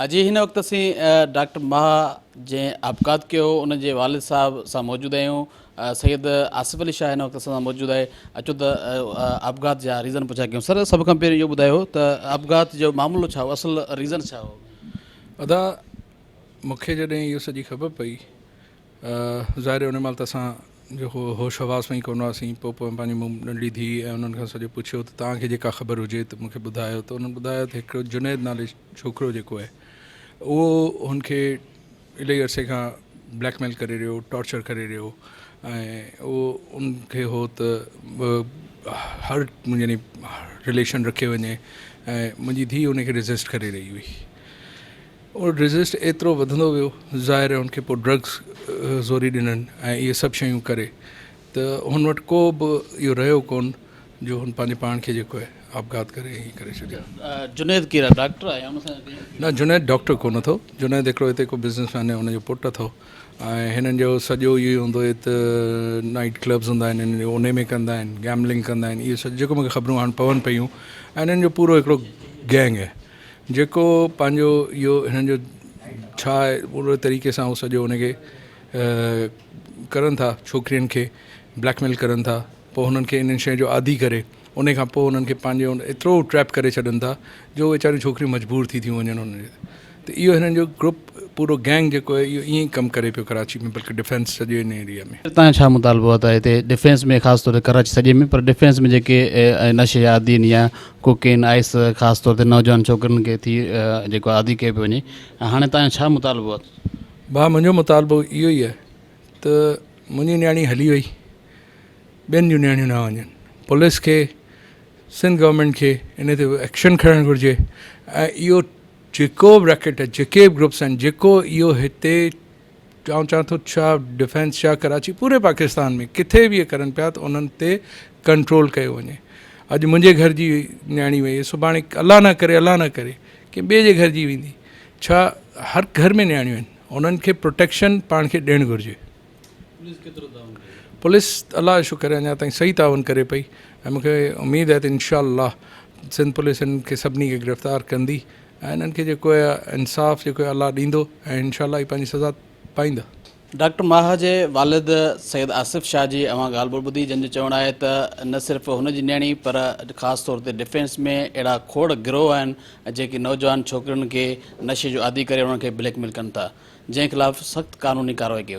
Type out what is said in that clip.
جي هن وقت اسين ڊاڪٽر ماهه جنهن آپگهات ڪيو هو ان جي والد صاحب سان موجود آهيون سيد آصف علي شاهه هن وقت اسان سان موجود آهي اچو ته آپگهات جا ريزن پڇا ڪيون سر سڀ کان پهرين اهو ٻڌايو ته آپگهات جو معاملو ڇا هو اصل ريزن ڇا هو؟ ادا مون کي جڏهن اهو سڄي خبر پئي ظاهر ان مهل ته اسان جو هو هوش حواس ۾ ئي ڪونه هئاسين پوء پوء پنهنجي مون ننڍڙي ڌيء ۽ انهن کان سڄو پڇيو ته توهان کي جيڪا خبر هجي ته مون کي ٻڌايو ته انهن ٻڌايو ته هڪڙو جنيد نالي ڇوڪرو جيڪو آهي اهو هن کي الاهي عرصي کان بليڪ ميل ڪري رهيو ٽارچر ڪري رهيو ۽ اهو ان کي هو ته هر يعني رليشن رکي وڃي ۽ منهنجي ڌيء ان کي ريزسٽ ڪري رهي هئي اهو ريزسٽ ايترو وڌندو ويو ظاهر آهي ان کي پوء ڊرگس زوري ڏنن ۽ اهي سڀ شيون ڪري ته هن وٽ ڪو به اهو رهيو ڪون جو هن پنهنجي پاڻ کي جيڪو آهي آپگهات ڪري ائين ڪري ڇڏيو. جنيد ڪير آهي ڊاڪٽر آهي يا ان سان نه جنيد ڊاڪٽر ڪونه اٿو جنيد هڪڙو هتي ڪو بزنس مين آهي ان جو پٽ اٿو ۽ هنن جو سڄو اهو ئي هوندو آهي ته نائيٽ ڪلبز هوندا آهن هنن جو انهي ۾ ڪندا آهن گيمبلنگ ڪندا آهن اهو سڄو جيڪو مونکي خبرون هاڻ پون پيون ۽ هنن جو پورو هڪڙو گينگ آهي جيڪو پنهنجو اهو هنن جو ڇا آهي پوري طريقي سان هو سڄو ان کي ڪرن ٿا ڇوڪرين کي بليڪ ميل ڪرن ٿا پوء هنن کي انهن شين جو عادي ڪري ان کان پوء هنن کي پنهنجو ايترو ٽريپ ڪري ڇڏن ٿا جو ويچاريون ڇوڪريون مجبور ٿي ٿيون وڃن هنن جي ته اهو هنن جو گروپ پورو گينگ جيڪو آهي اهو ائين ئي ڪم ڪري پيو ڪراچي ۾ بلڪه ڊفينس سڄي ان ايريا ۾. تان ڇا مطالبو آهي ته هتي ڊفينس ۾ خاص طور تي ڪراچي سڄي ۾ پر ڊفينس ۾ جيڪي نشي جا عادي آهن يا ڪوڪين آئس خاص طور تي نوجوان ڇوڪرين کي ٿي جيڪو عادي ڪيو پيو وڃي هاڻي تان جو ڇا مطالبو آهي؟ ڀاء منهنجو مطالبو اهو ئي آهي ته منهنجي نياڻي هلي وئي ٻين جون نياڻيون نه وڃن پوليس کي سنڌ گورنمينٽ کي ان تي ايڪشن کڻڻ گهرجي ۽ اهو جيڪو به ريڪيٽ آهي جيڪي به گروپس آهن جيڪو اهو هتي آئون چوان ٿو ڇا ڊفينس ڇا ڪراچي پوري پاڪستان ۾ ڪٿي به اهي ڪرن پيا ته انهن تي ڪنٽرول ڪيو وڃي اڄ منهنجي گهر جي نياڻي وئي سڀاڻي الله نه ڪري الله نه ڪري ڪنهن ٻئي جي گهر جي ويندي ڇا هر گهر ۾ نياڻيون آهن انهن کي پروٽيڪشن پاڻ کي ڏيڻ گهرجي پوليس الله جو شڪر اڃا تائين صحيح تعاون ڪري پئي ۽ مونکي اميد آهي ته انشاء الله سنڌ پوليس انهن کي سڀني کي گرفتار ڪندي ۽ انهن کي جيڪو آهي انصاف جيڪو آهي الله ڏيندو ۽ انشاء الله هي پنهنجي سزا پائيندا. ڊاڪٽر ماهه جي والد سيد آصف شاهه جي اوهان ڳالهه ٻولهه ٻڌي جنهن جو چوڻ آهي ته نه صرف هن جي نياڻي پر خاص طور تي ڊفينس ۾ اهڙا کوڙ گروهه آهن جيڪي نوجوان ڇوڪرين کي نشي جو عادي ڪري انهن کي بليڪ ميل ڪن ٿا جنهن خلاف سخت قانوني ڪارروائي ڪئي وڃي.